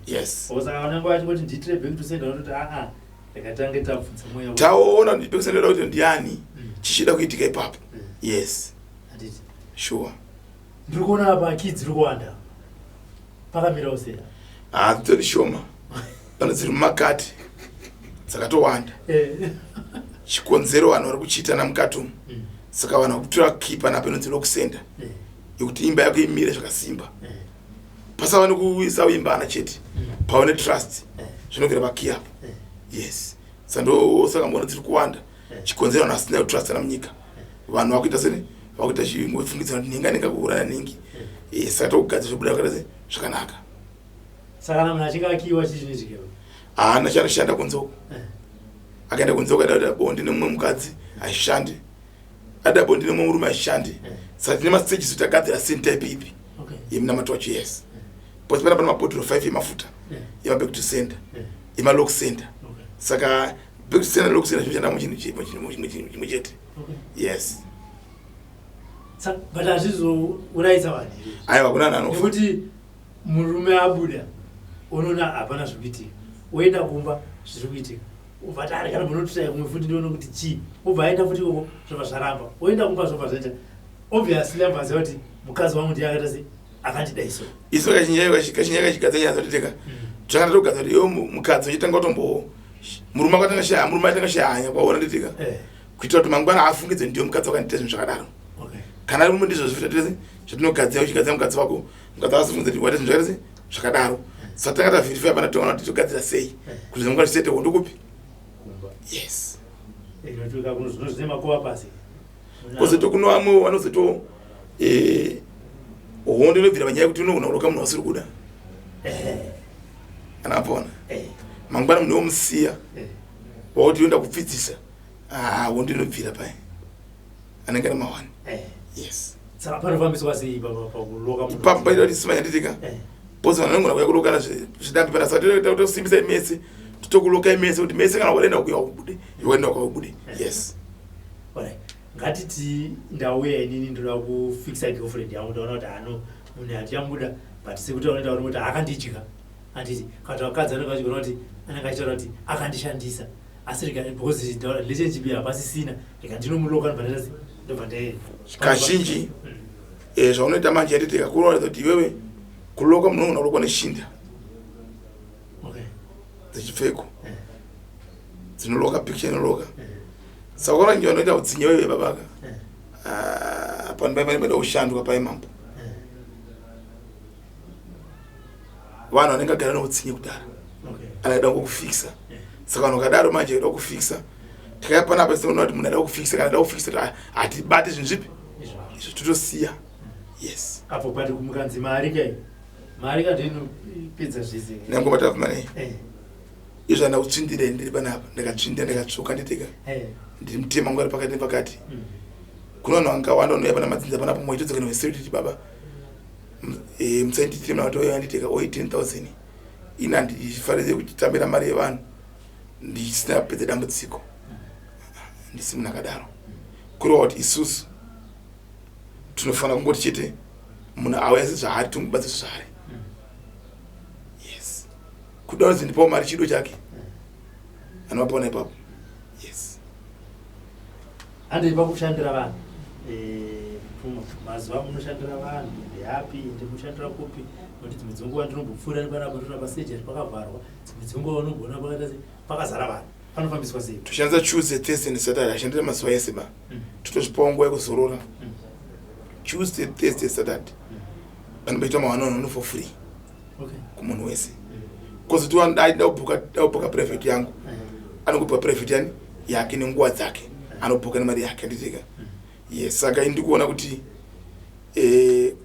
Yes. Saka vanenge vachingoti ndiitire back to sender, vanoti, "Aa, ndakatange tabvunza mweya." Taona ndipekusendera kuti ndiani, chichida kuitika ipapo. Yes. Handiti? Sure. Ndiri kuona apa key dziri kuwanda, pakamirawo sei? Hadzitori shoma pano, dziri mumakati dzakatowanda. Chikonzero vanhu vari kuchiitana mukati umu. Saka vanhu vakutora key panapa inonzi lock sender, yekuti imba yako imire zvakasimba, pasava nekuisa uimbana chete, pava netrust, zvinobvira pakey apo. Yes, sando saka mbona dziri kuwanda. Chikonzero vanhu vasina kutrustana munyika, vanhu vakuita seni vakuita chingofungidzira kuti ninga ningakuuraya ningi. Saka tokugadzira zvobuda zvakaita se zvakanaka. Saka kana munhu achinge akiwa, chii chinoitika? Haana chanoshanda kunze uko. Akaenda kunze uko, ada kuita bonde nemumwe mukadzi, haishandi. Ada bonde nemumwe murume, haishandi. Saka tine mastages kuti agadzira same type ipi yemunamato wacho. Yes, because pana pane mabhodhoro 5 emafuta emaback to sender, emalock sender. Saka back to sender, lock sender zvinoshanda muchinhu chimwe chete. Yes. But hazvizourayisa vanhu here? Aiwa, kuna vanhu anofa. Nekuti murume abuda, unoona hapana zviri kuitika, oenda kumba, zviri kuitika, ubva tari kana munototai kumwe futi, ndione kuti chii, obva aenda futi ikoko, zvobva zvaramba, oenda kumba, zvobva zvaita. Obviously abva aziva kuti mukadzi wangu ndiye akaita sei, akandidai so. Isu kazhinji kachigadzira nyaya dzatoteka zvakana, togadzira kuti iwe mukadzi uchitanga kutombo murume akatanga shaya, murume atanga shaya hanya kwaona nditika, kuitira kuti mangwana afungidze ndiyo mukadzi wakandiita zvinhu zvakadaro. Kana ari murume, ndizvo zvitese zvatinogadzira. Uchigadzira mukadzi wako, mukadzi akasifungidza kuti waita zvinhu zvakaita sei, zvakadaro. Saka tanga taverify pana, toona kuti togadzira sei kuti zvamangwana zvisete hondo kupi. Kumba. Yes. Zvine makuva pasi. Kwozoto kuno vamwe vanozoto hondo inobvira panyaya yekuti unogona kuroka munhu wasiri kuda kana apona, mangwana munhu womusiya. Wakuti yoenda kupfidzisa. Ah, wondinobvira pai. Anenge ari mawani. Eh. Yes. Saka panofambiswa sei baba pakuloka munhu? Ipapo paita kuti simanya nditika. Eh. Bozi vanhu vanogona kuuya kulokana zvidambi pana saka toita tosimbisa mese. Totokulokai mese kuti mese kana wadaenda kuya ubude. Iwe kwa ubude. Yes. Alright. Ngatiti ndauya inini ndoda kufixa girlfriend yangu, ndaona kuti ano munhu handichamuda, but sekuti vanoita kuti akandidya, handiti? Kana kuti vakadzi vanenge vachiona kuti anenge achitaura kuti akandishandisa, asi rega, because ndaona relationship hapasisina, rega ndinomuloka, ndobva ndaita ndobva ndaenda. Kazhinji zvaunoita manje nditika kuroratidza kuti iwewe kuloka munhu unogona kulokwa neshinda dzechipfeko dzinoloka picture inoloka. Saka ukaona nje vanoita utsinye wewe babaka. Ah, pano pai pane pada kushandwa pai mambo. Vanhu vanenge vagara neutsinye kudhara. Anoda kukufikisa. Saka vanhu vakadaro manje da kufikisa. Tikauya panapa tinoona kuti munhu ada kufikisa kana ada kufikisa hatibati zvinhu zvipi izvo totosiya. Yes. Apo pati kumukanzi mari kai. Mari ka ndinopedza zvese. Nangoma tafuma nei. Izvo handina kutsvindira ndiri panapa ndakatsvindira ndakatsvuka nditeka. Ndiri mutema wangu ari pakati nepakati. Kuna vanhu vakawanda vanouya pana madzinza panapa mwe chitodzoka neweseri baba. Musainditire muna kuti oyo anditeka oi 10,000. Ini handifarire kutambira mari yevanhu ndisina kupedza dambudziko. Ndisi munhu akadaro. Kureva kuti isusu tinofanira kungoti chete munhu auya sezvaari tomubatsira sezvaari. Yes. Kuda kunzi ndipawo mari chido chake. Anovapona ipapo. Yes. Handei pakushandira vanhu. Mupfuma, mazuva munoshandira vanhu ndeapi, ende munoshandira kupi? Nokuti dzimwe dzenguva ndinombopfuura nepanapa ndoona pasejari pakavharwa, dzimwe dzenguva unomboona pakaita sei pakazara vanhu. Panofambiswa sei? Toshandisa Tuesday, Thursday neSaturday, hashandira mazuva ese ba. Totozvipawo nguva yekuzorora. Tuesday, Thursday, Saturday. Panomboitwa ma one on one for free. Kumunhu wese. Kozoti da kubhuka private yangu. Anongobhuka private yani yake nenguva dzake. Anobhuka nemari yake handitika. Yes, saka ini ndikuona kuti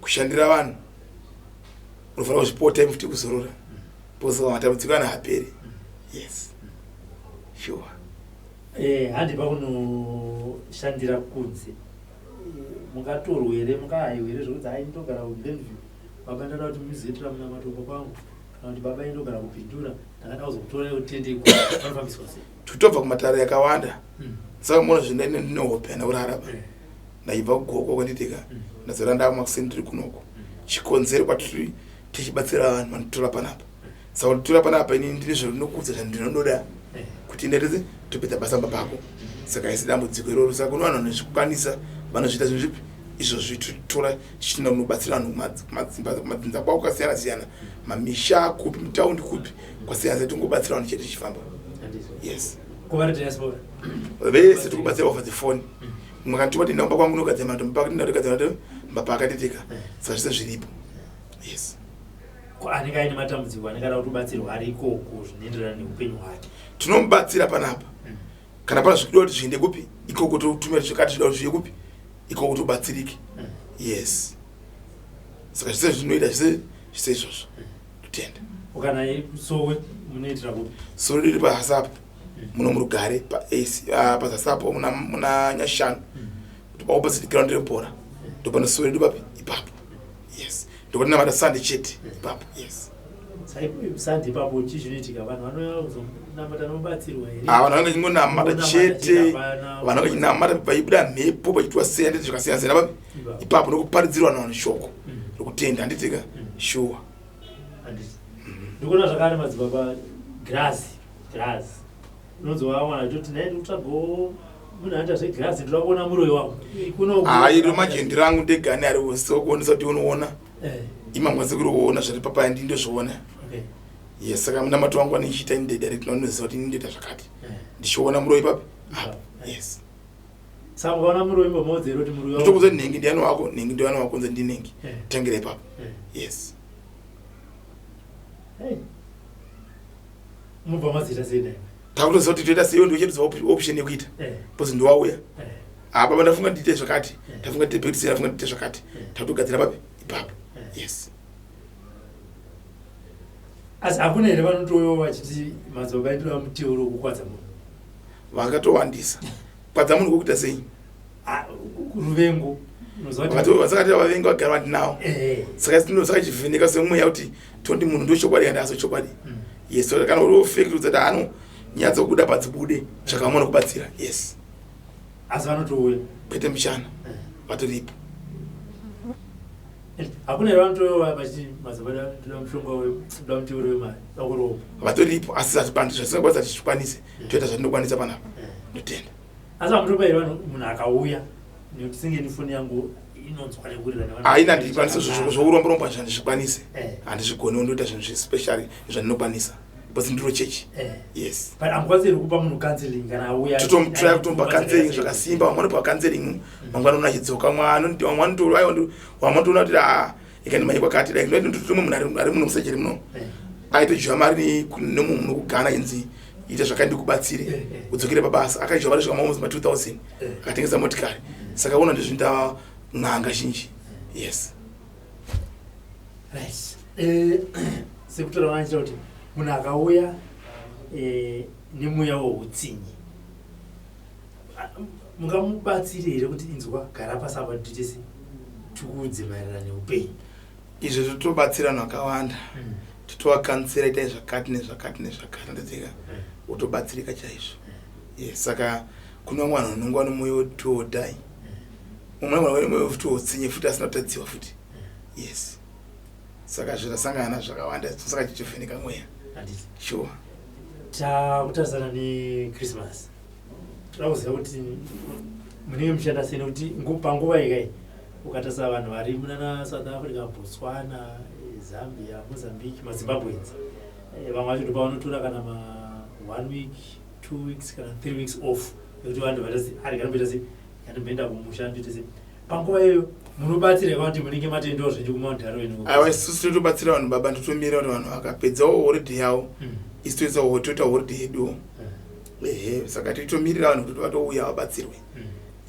kushandira vanhu unofanira kuzvipawo time futi kuzorora. Because matambudziko ana haaperi. Yes. Sure. Handi pakunoshandira kunze. Mungatorwe here, mungahaiwe here zvekuti hai ndogara kuGlenview. Baba ndada kuti muzoitira munamato kwangu. Kana kuti baba indogara kuPindura, ndakada kuzokutorai kuti tiende ikoko. Panofambiswa sei? Totobva kumatare yakawanda. Saka muona zvinhu ndine hope handina kurara pa. Ndaibva kugoko kwanditika. Ndazora ndava makuseni ndiri kunoko. Chikonzero kwatiri tichibatsira vanhu vanotora panapa. Saka kutora panapa ini ndine zvandinokuudza zvandinoda kuti ndeteze topedza basa pamba pako. Saka isi dambudziko iroro. Saka kune vanhu vanozvikwanisa vanozviita zvinhu zvipi izvozvi totora tichienda kunobatsira vanhu kumadzinza kwavo kwakasiyana siyana, mamisha kupi, mutaundi kupi kwasiyana siyana, tingobatsira vanhu chete tichifamba. Yes. Kuvari diaspora. Vese tikubatsira over the phone. Mumwe akandituma kuti ndakumba kwangu ndogadzira matombo paka ndogadzira matombo paka nditika. Saka zvese zviripo. Yes. Ko anenge aine matambudziko anenge ada kutobatsirwa ari ikoko zvinoenderana neupenyu hwake. Tinomubatsira panapa. Kana pana zvikuda kuti zviende kupi ikoko totumira zvakati zvida kuti zviye kupi ikoko tobatsirike. Yes. Saka zvese zvinoita zvese zvese izvozvo. Totenda. Kana sowe munoitira kupi? Sowe riri pahasapo muno murugare pa AC pazasapo muna Nyashanu. Kuti pa opposite ground rebhora. Ndopane sowe redu papi ipapo. Yes. Ndopatinamata Sunday chete ipapo. Yes. Sunday ipapo chii chinoitika? Vanhu vanouya kuzonamata nokubatsirwa here? Ah, vanhu vanenge vachingonamata chete. Vanhu vanenge vachinamata vaibuda mhepo vachiitwa sei handiti zvakasiyana siyana papi ipapo nokuparidzirwa navanhu shoko rokutenda handitika sure. Ndikuona zvakare madzibaba grazi grazi unonzwa mwana achitoti nhai ndikutsvagawo munhu anoita zvegirazi ndoda kuona muroyi wangu. Hayi iro majendi rangu ndegani ari kuonesa kuti unoona. Imamwa sekuri kuona zviri papaya ndi ndozviona. Yes, saka munamato wangu wanichiita ini direct ndinoziva kuti ini ndoita zvakati. Ndichiona muroyi papi? Apo. Yes. Saka mukaona muroyi mbomuudza kuti muroyi wangu. Ndotokuudza nhengi ndiani wako, nhengi ndiani wako nze ndinengi. Tangira ipapo. Yes. Hey. Mubva maziita sei naye? Takutoziva kuti toita sei, ndochetoziva option yekuita. Because ndowauya. Ah baba ndafunga ndiite zvakati. Ndafunga ndiite bhekisi, ndafunga ndiite zvakati. Takutogadzira papi? Ipapo. Yes. Asi hakuna here vanotouyawo vachiti madzibaba edu amuteuro wokukwadza munhu? Vakatowandisa. Kwadza munhu kwekuita sei? Ah, ruvengo. Vasakati vavengi vagara vandinawo. Eh. Saka saka chivheneka semweya kuti tondi munhu ndochokwadi kana aso chokwadi. Yes, so kana uri fake kuti ano nyaya dzokuda padzibude tsvaka kubatsira. Yes. Asi vanotouya? Kwete muchana. Vatoripo. Hakuna here vanotouya vachiti mazobada toda mushonga, toda muteuro wemari vakuropa? Vatoripo, asi zvatisingakwanisa tichikwanise, toita zvatinokwanisa panapa. Ndotenda. Asi hamutopa here vanhu, munhu akauya, nekuti senge nifoni yangu inonzwa nekurira nevanhu? Haina, ndikwanise zvouromborombo, handizvikwanise. Handizvigoni, ndoita zvinhu zvespecially zvandinokwanisa because ndiro chechi. Yes. But hamukwanisi here kupa munhu counseling kana auya? Totomutraya kutomupa counseling zvakasimba. Vamwe vanopiwa counseling, mangwana uno achidzoka, vamwe vanotoona kuti a ikandimanye kwakati dai ndotomwe munhu ari muno musejeri muno aitojiwa mari nemunhu munokugana inzi ita zvakandi kubatsire udzokere pabasa. Akajiwa mari svika maomosi ma 2000, akatengesa motikari. Saka ona ndizvinoita n'anga zhinji, yes. Right. Sekutora vanoita kuti munhu akauya nemweya woutsinyi, mungamubatsire here kuti inzwa, gara pasi apa, titese tikuudze maererano neupenyu? Izvo totobatsira vanhu vakawanda. Totovakansera, itai zvakati nezvakati nezvakati, andadzika wotobatsirika chaizvo. Yes, saka kune vamwe vanhu vanongova nemwoyo wotodai, mumwe vanhu vane futi utsinye futi asina kutadziwa futi. Yes, saka zvatasangana nazvo zvakawanda, saka tichivheneka mweya. Handiti? Sure. Takutarisana neChristmas, toda kuziva kuti munenge muchienda sei, nekuti panguva ikai ukatarisa vanhu vari munana South Africa, Botswana, Zambia, Mozambique, maZimbabweans, vamwe vacho ndopavanotora kana ma one week, 2 weeks kana 3 weeks off, nekuti vanhu vatasi ari kanomboita sei, kanomboenda kumusha, ndoita sei. Panguva iyoyo munobatsira kuti munenge matendawo zvenyu kuMount Darwin? Aiwa, isusu totobatsira vanhu baba. Ndotomira kuti vanhu vakapedzawo holiday yavo, isu toisa toita holiday yeduwo. Ehe, saka tichitomirira vanhu kuti vatouya vabatsirwe.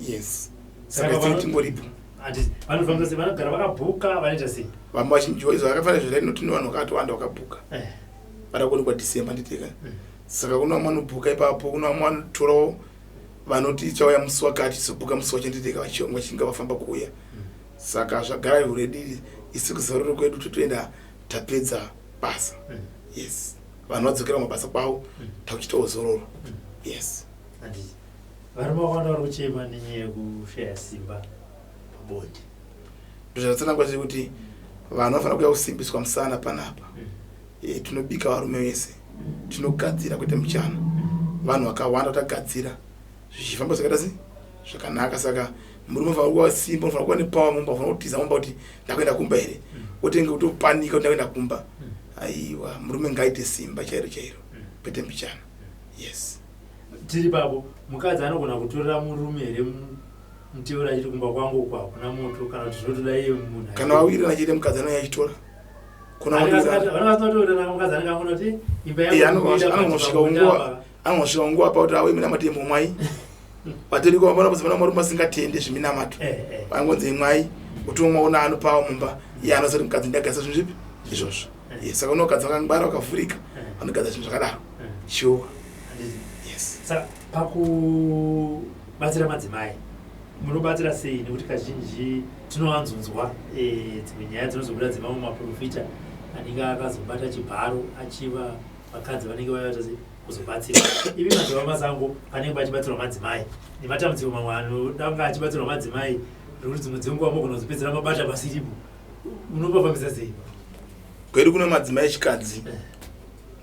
Yes, saka tiri tingoripo. Handiti vanofambisa sei? Vanogara vakabhuka? Vanoita sei? Vamwe vazhinji izvo vakafanira zvainoti vanhu vakatowanda vakabhuka vada kuonekwa December, nditika. Saka kuna vamwe vanobhuka ipapo, kuna vamwe vanotorawo vanoti chauya musi wakati, zobhuka musi wacho, nditika, vachinge vafamba kuuya. Saka zvagara already, isi kuzororo kwedu totoenda tapedza basa. Yes, vanhu vadzokera kumabasa kwavo, takuchitawo zororo. Yes. Handiti varume vakawanda vari kuchema nenyaya yekushaya simba pabonde? Ndozvatsanangura chiri kuti vanhu vanofanira kuuya kusimbiswa musana panapa. Tinobika varume vese, tinogadzira kwete muchana. Vanhu vakawanda tagadzira zvichifamba zvakaita sei, zvakanaka. Saka murume unofanira kuva simba, unofanira kuva nepower mumba, unofanira kutiza mumba kuti ndakuenda kumba here, otenge kutopanika kuti ndakuenda kumba. Aiwa, murume ngaaite simba chairo chairo, kwete mbichana. Yes. Tiri papo, mukadzi anogona kutorera murume here muteuro achiti kumba kwangu uko hakuna moto, kana kuti zvinotoda iye munhu? Kana wawirirana chete, mukadzi anouya achitora. Kuna Vanhu mukadzi anenge angona kuti imba Anogona nguva, anogona nguva pa kuti awe minamato yembomwai vatoriko vanoziva marume asingatende zveminamato. Vangonzi imwai utomwa, una anopawo mumba, iye anosati mukadzi ndagadzisa zvinhu zvipi izvozvo. Yes, saka unokadzi vakangwara, vakavhurika, vanogadzira zvinhu zvakadaro, sure. Yes. Saka pakubatsira madzimai munobatsira sei? Nekuti kazhinji tinowanzonzwa dzimwe nyaya dzinozobuda dzemamwe maprofita anenge akazobata chibharo achiva vakadzi vanenge vaivaita sei kuzobatsira. Ivi madzibaba Masango panenge pachibatsirwa madzimai nematambudziko mamwe anoda kunge achibatsirwa madzimai, nekuti dzimwe dzenguva mogona kuzopedzera mabata pasiripo, munopafambisa sei? Kwedu kune madzimai echikadzi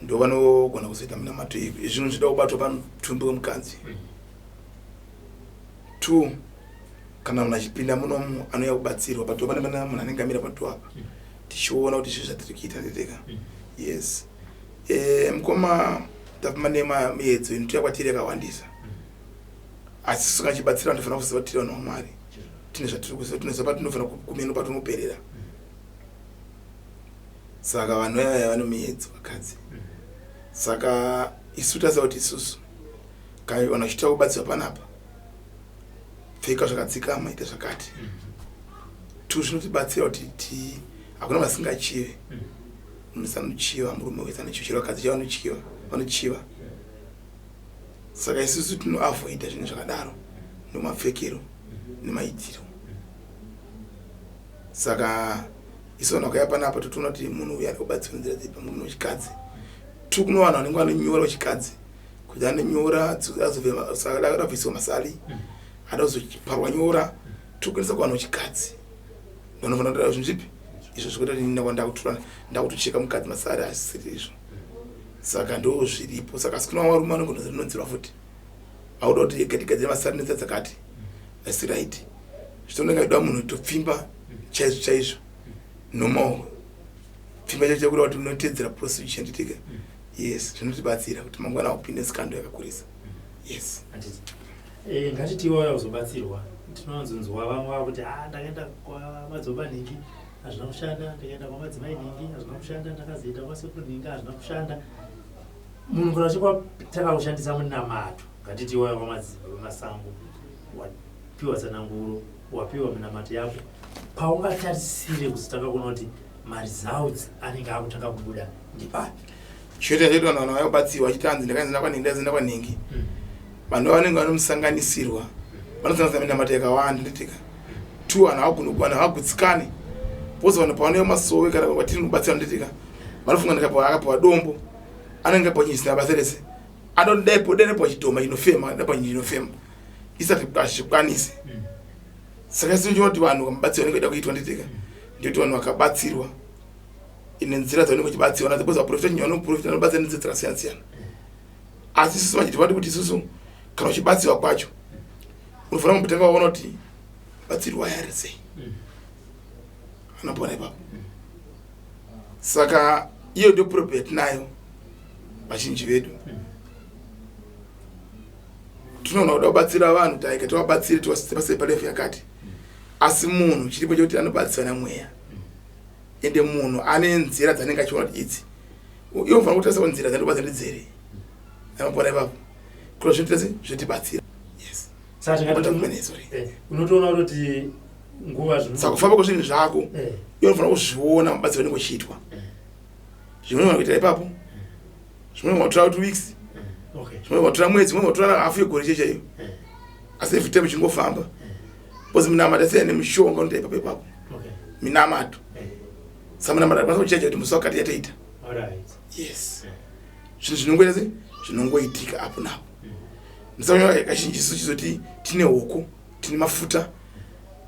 ndo vanogona kuzoita minamato iyi. Zvinhu zvida kubatwa pamutumbi wemukadzi. Two, kana munhu achipinda munomu anouya kubatsirwa padoor, pane pana munhu anenge amira padoor apa, tichiona kuti zvii zvatiri kuita, ndeteka. Yes. Mukoma, tafamba nemiedzo inotouya kwatiri yakawandisa, asi saka chibatsira vanhu, tofanira kuziva kuti tiri vanhu vaMwari, tine zvatiri kuziva, tinoziva patinofanira kumeno patinoperera. Saka vanhu vaya vane miedzo vakadzi, saka isu taziva kuti isusu kana vanhu vachiita kubatsirwa panapa, pfeka zvakadzikama, ita zvakati. Two, zvinotibatsira kuti ti hakuna vasingachive. Munhu anochiva, murume wese anochiva, chero vakadzi chavo vanochiva, vanochiva. Saka isusu tinoavoida zvinhu zvakadaro nomapfekero nemaitiro. Saka isu vanhu vakauya panapa totoona kuti munhu uyu ari kubatsirwa nzira dzipi pamurume wechikadzi. Two kuno vanhu vanenge vanonyora wechikadzi kuti anonyora azobva abviswa masali ada kuzoparwa nyora tiri kuendesa kuvanhu vechikadzi vanofanira kuita zvinhu zvipi izvo zvikuita kuti ini ndakutora ndakutocheka mukadzi masari asiri izvo saka ndo zviripo saka asi kuna varume vanongononzirwa futi auda kuti ega tigadzire masari nenzira dzakati asi right zvitonenge ida munhu topfimba chaizvo chaizvo normal pfimba chacho chakuda kuti unotedzera procedure nditika yes zvinotibatsira kuti mangwana upinde sikando yakakurisa yes eh, ngatiti wauya kuzobatsirwa tinowanzonzwa vamwe vakuti ah, ndakaenda kwamadzibaba nhingi hazvina kushanda ndikaenda kwamadzimai nhingi hazvina kushanda ndakazoenda kwasekuru nhingi hazvina kushanda munhu kana uchitanga kushandisa munamato ngatiti wauya kwamadzibaba masango wapiwa tsananguro wapiwa minamato yako paungatarisire kuzotanga kuona kuti maresults anenge akutanga kubuda ndepapi Chete chete vanhu vanouya kubatsirwa vachiti hanzi ndakaenda kwanhingi ndaenda kwanhingi hmm. vanhu vanenge vanomusanganisirwa vanosanganisa minamato yakawanda nditika two vanhu havagoni vanhu havagutsikani because vanhu pavanouya masowe kana vatiri kubatsira nditika vanofunga ndikapiwa akapiwa dombo anenge apiwa chinhu chisina basa rese anodaipo daipo chidhoma chinofema daipo chinhu chinofema isati hazvikwanisi hmm. saka isu tinoti vanhu vakabatsirwa vanenge vaida kuitwa nditika ndikuti vanhu vakabatsirwa ine nzira dzavanenge vachibatsirwa nadzo because vaprofita chinhu vanoprofita vanobatsira nenzira dzakasiyana siyana asi isusu manje tivati kuti isusu kana uchibatsirwa kwacho unofanira kumbotanga waona kuti batsirwa yari sei anopona ipapo saka iyo ndio problem yatinayo vazhinji vedu tinoona kuda kubatsira vanhu taika tivabatsire tiwasipase palevel yakati asi munhu chiripo chekuti anobatsira namweya ende munhu ane nzira dzanenge achiona kuti idzi iwe unofanira kutarisa kuti nzira dzandikubatsira ndidzere anopona ipapo kuda zvinoita se zvotibatsira yes eh, unotoona kuti nguva saka kufamba kwezvinhu zvako eh. iwe unofanira kuzviona mabatsiro anenge uchiitwa eh. zvimwe unogona kuita ipapo zvimwe unogona kutora 2 weeks, zvimwe unogona kutora mwedzi, zvimwe unogona kutora hafu yegore chaiyo chaiyo, asi every time chingofamba because minamato yasiyana nemishonga unoita ipapo ipapo. Minamato, saka minamato akwanisa kuchaja kuti musi wakati yatoita. Yes, zvinhu zvinongoita se zvinongoitika apo napo. Ndisaka kazhinji isu chizoti tine huku, tine mafuta,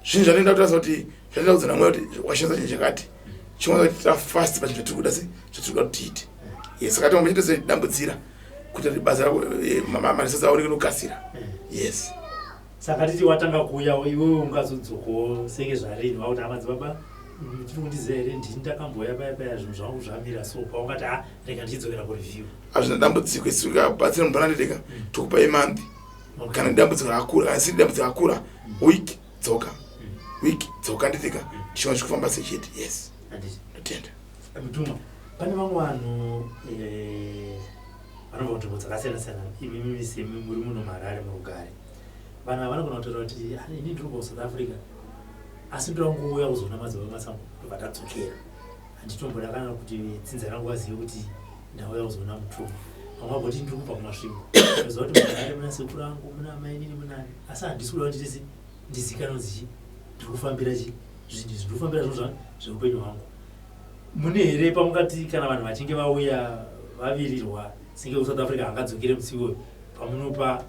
zvinhu zvanoenda kutarisa kuti zvanoenda kudzana mweya kuti washandisa chinhu chakati chinoona kuti tira fast pachinhu chatiri kuda se chatiri kuda kuti tiite. Yes, saka tombochita sedambudzira kuita kuti basa rako maresults aoneke nokukasira. Yes. Saka titi watanga kuuya iwewe ungazodzokawo senge zvarini wakuti amadzibaba tiri kundiziva here, ndini ndakambouya paya paya, zvinhu zvangu zvamira so, paungati a rega ndichidzokera kureview? Hazvina dambudziko. Isu tikabatsira munhu panandideka tokupa imonth kana dambudziko rakakura, kana siri dambudziko rakakura, week dzoka, week dzoka, ndidika tichiona zvikufamba sechete. Yes, ndotenda. Mutumwa, pane vamwe vanhu vanobva kunzvimbo dzakasiyana siyana. Imimi semi muri muno muHarare murugare, vanhu ava vanogona kutaura kuti, "Ah, ini ndiri kubva kuSouth Africa asi ndoda kungouya kuzoona madzibaba masango ndobva ndadzokera, handitomboda kana kuti dzinza rangu vazive kuti ndauya kuzoona mutumwa." Vamwe vagoti, "Ndiri kubva kuMasvingo, ndoziva kuti muHarare muna sekuru angu, muna mainini, munani, asi handisi kuda kuti ndisi ndizikanwe dzichi ndiri kufambira chi zvinhu izvi, ndiri kufambira zvinhu zveupenyu hwangu." Mune here pamungati kana vanhu vachinge vauya vavirirwa senge kuSouth Africa hangadzokere musi iwoyo, pamunopa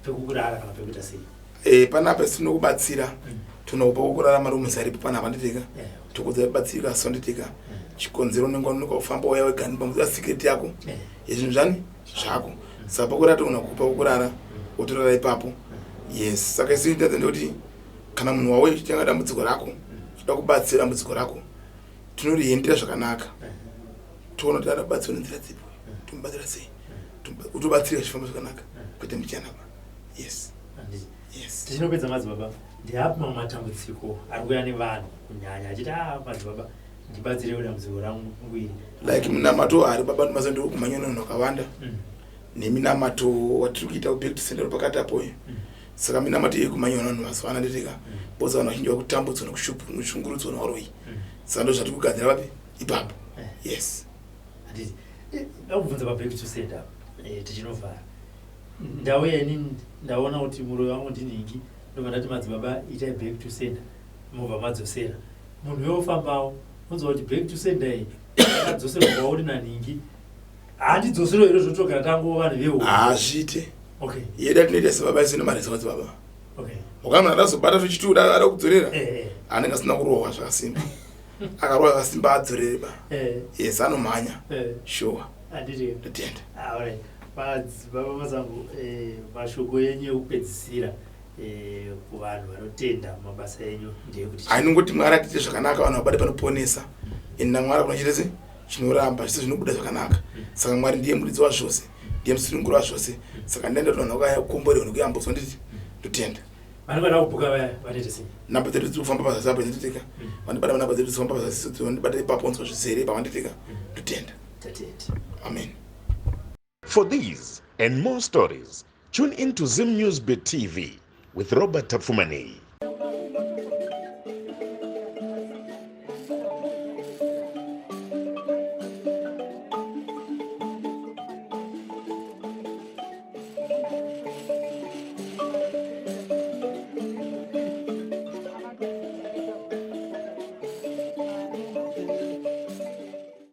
pekukurara kana pekuita sei? Panapa isu tinokubatsira, tinokupa kokurara, marooms aripo panapa nditika. Tokudza batsirika so nditika chikonzero unenge wanonoka kufamba uya wega pamwe secret yako yezvinhu zvani zvako, saka pakurara togona kukupa kokurara wotorara ipapo. Yes, saka isu inoita ndekuti kana munhu wauya uchitenga dambudziko rako, uchida kubatsira dambudziko rako, tinoriendera zvakanaka, toona kuti ada kubatsirwa nenzira dzipi, tomubatsira sei, utobatsirika zvichifamba zvakanaka kwete muchanapa. Yes. Handiti. Yes. Tichinopedza madzibaba, ndeapi mamwe matambudziko ari kuuya nevanhu kunyanya achiti, a madzibaba, ndibatsirewo dambudziko rangu iri? Like munamato ari baba ndimasa ndiri kumhanya nevanhu vakawanda neminamato watiri kuita kuback to sender pakati apoyo. Saka minamato iri kumhanya nevanhu mazuva ano nditika because vanhu vazhinji vari kutambudzwa nekushungurudzwa nevaroyi. Saka ndo zvatiri kugadzira papi ipapo. Yes. Handiti. Ndakubvunza paback to sender, tichinovhara. Ndauya ini ndaona kuti muroyi wangu ndinhingi, ndobva ndati madzibaba itai back to sender, mobva madzosera. Munhu uyo ofambawo onzwa kuti back to sender iyi yakadzoserwa kwauri nanhingi, handidzoserwa here zvotogara tangova vanhu vehu? Hazviite. Okay. Yeda tinoita sebaba isina mari semadzibaba. Okay. Wakana munhu adazobata zvechitu ada kudzorera. Eh, eh. Anenge asina kurohwa zvakasimba. Akarohwa zvakasimba adzorere ba. Eh. Yes, anomhanya. Eh. Sure. Handiti. Ndotenda. Ah, alright. Madzibaba Mazangu, eh, mashoko enyu ekupedzisira eh, kuvanhu vanotenda mabasa enyu ndeyekuti chii? Ainongoti Mwari atiite zvakanaka vanhu vabate panoponesa. Ende naMwari hakuna chete se chinoramba zvese zvinobuda zvakanaka. Saka Mwari ndiye muridzi wazvose, ndiye musununguri wazvose. Saka ndenda kuti vanhu vakakomborerwa nekuyambutswa nditi ndotenda. Vanenge vada kubhuka vaya vanoita sei? Namba dzedu dziri kufamba pazasi apo ndititika. Vandibata panamba dzedu dziri kufamba pazasi vandibata ipapo onzwa zvizere ipapo vanditika. Ndotenda. Tatenda. Amen. For these and more stories, tune in to Zim News Bit TV with Robert Tapfumaneyi.